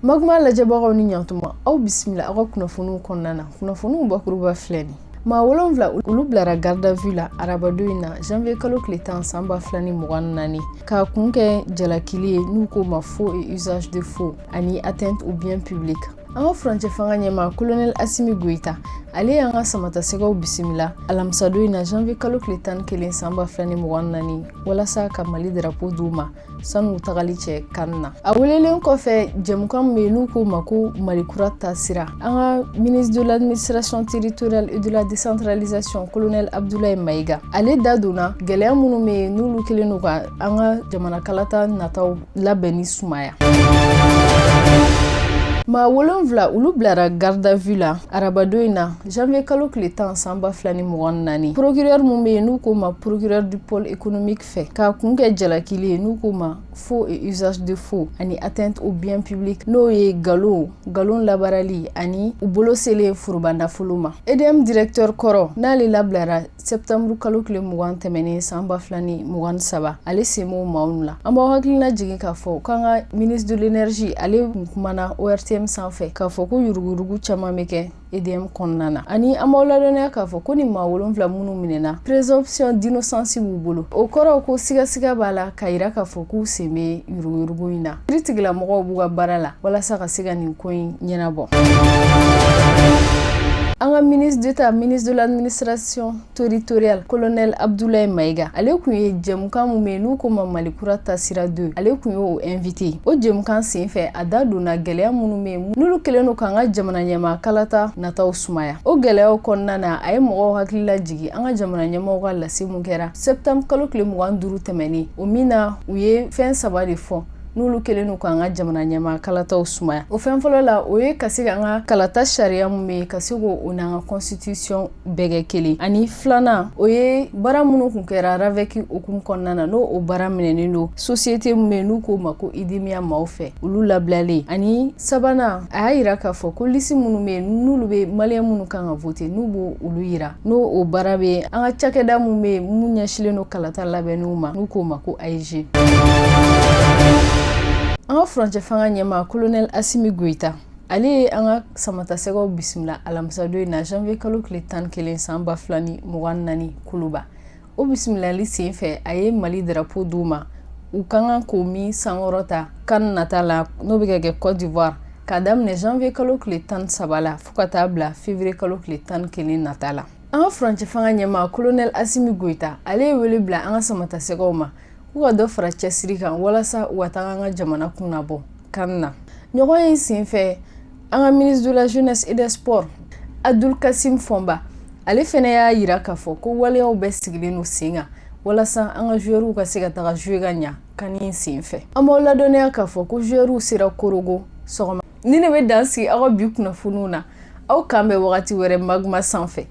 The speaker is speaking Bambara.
Magma lajɛbagaw ni ɲantuma, aw bisimila aw ka kunnafoniw kɔnɔna na. Kunnafoniw bakuruba filɛ nin: maa 7, olu bilara garde à vue la arabadon in na, janvier kalo tile 10, san 2024, k'a kun kɛ jalakili ye n'u k'o ma faux et usage de faux ani atteinte au bien public. An ka furancɛ fanga ɲɛmaa, colonel Asimi Goyita, ale y'an ka samatasɛgɛw bisimila alamisadon in na, janvier kalo tile 11, san 2024, walasa ka Mali drapeau d'u ma san'u tagali cɛ CAN na. A welelen kɔfɛ, jɛmukan min bɛ yen n'u k'o ma ko Mali kura taasira, an ka ministre de l'Administration territoriale et de la Décentralisation, colonel Abdoulaye Maïga, ale da donna gɛlɛya minnu bɛ yen n'olu kɛlen don ka an ka jamana kalata nataw labɛnni sumaya. Maa 7, olu bilara garde à vue la arabadon in na, janvier kalo tile 10, san 2024, procureur mun bɛ yen n'u k'o ma procureur du pôle économique fɛ, k'a kun kɛ jalakili ye n'u k'o ma faux et usage de faux ani atteinte au bien public, n'o ye nkalon labaarali ani u bolo selen foroba nafolo ma. EDM directeur kɔrɔ, n'ale labilara septembre kalo tile 20 tɛmɛnen, san 2023, ale sen b'o maaw la. An b'aw hakilina jigin k'a fɔ k'an ka ministre de l'Énergie, ale kun kumana ORTM sanfɛ k'a fɔ ko yuruguyurugu caman bɛ kɛ EDM kɔnɔna na. Ani an b'aw ladɔnniya k'a fɔ ko ni maa 7 minnu minɛna, présomption d'innocence b'u bolo. O kɔrɔ ko sigasiga b'a la k'a yira k'a fɔ k'u sen bɛ yuruguyurugu in na. Kiiritigɛlamɔgɔw b'u ka baara la walasa ka se ka nin ko in ɲɛnabɔ. An ka ministre d'État, ministre de l'Administration territoriale, colonel Abdoulaye Maïga, ale kun ye jɛmukan mun bɛ yen n'u ko ma Mali kura taasira 2, ale kun y'o invité. O jɛmukan sen fɛ, a da donna gɛlɛya minnu bɛ yen n'olu kɛlen don k'an ka jamana ɲɛmaa kalata nataw sumaya. O gɛlɛyaw kɔnɔna na, a ye mɔgɔw hakili lajigin an ka jamana ɲɛmaaw ka lase mun kɛra septembre kalo tile 25 tɛmɛnen, o min na u ye fɛn saba de fɔ n'olu kɛlen don k'an ka jamana ɲɛmaa kalataw sumaya. O fɛn fɔlɔ la, o ye ka se k'an ka kalata sariya mun bɛ yen, ka se k'o n'an ka constitution bɛɛ kɛ kelen. Ani filanan, o ye baara minnu kun kɛra RAVEC hukumu kɔnɔna na, n'o o baara minɛnen don société min bɛ yen n'u k'o ma ko IDEMIA maaw fɛ, olu labilalen. Ani sabanan, a y'a yira k'a fɔ ko liste minnu bɛ yen n'olu bɛ maliyɛn minnu kan ka voter, n'u b'o olu yira, n'o o baara bɛ an ka cakɛda mun bɛ yen mun ɲɛsinnen don kalata labɛnniw ma, n'u k'o ma ko AIGE. An ka furancɛ fanga ɲɛmaa, colonel Asimi Goyita, ale ye an ka samatasɛgɛw bisimila alamisadon in na, janvier kalo tile 11, san 2024, Kuluba. O bisimilali sen fɛ, a ye Mali drapeau d'u ma, u ka kan k'o min sankɔrɔta CAN nata la, n'o bɛ ka kɛ Côte d'Ivoire k'a daminɛ janvier kalo tile 13 la fo ka taa bila février kalo tile 11 nata la. An ka furancɛ fanga ɲɛmaa, colonel Asimi Goyita, ale ye wele bila an ka samatasɛgɛw ma k'u ka dɔ fara cɛsiri kan walasa u ka taga an ka jamana kunnabɔ CAN na. Ɲɔgɔn ye sen fɛ, an ka ministre de la Jeunesse et des Sports, Abdul Kasim Fɔnba, ale fɛnɛ y'a yira k'a fɔ ko waleyaw bɛɛ sigilen don sen kan walasa an ka joueurs ka se ka taga jouer ka ɲa CAN in sen fɛ. An b'aw ladɔnniya k'a fɔ ko joueurs sera Korogo sɔgɔma. Ni ne bɛ dan sigi aw ka bi kunnafoniw na. Aw k'an bɛn wagati wɛrɛ Magma sanfɛ.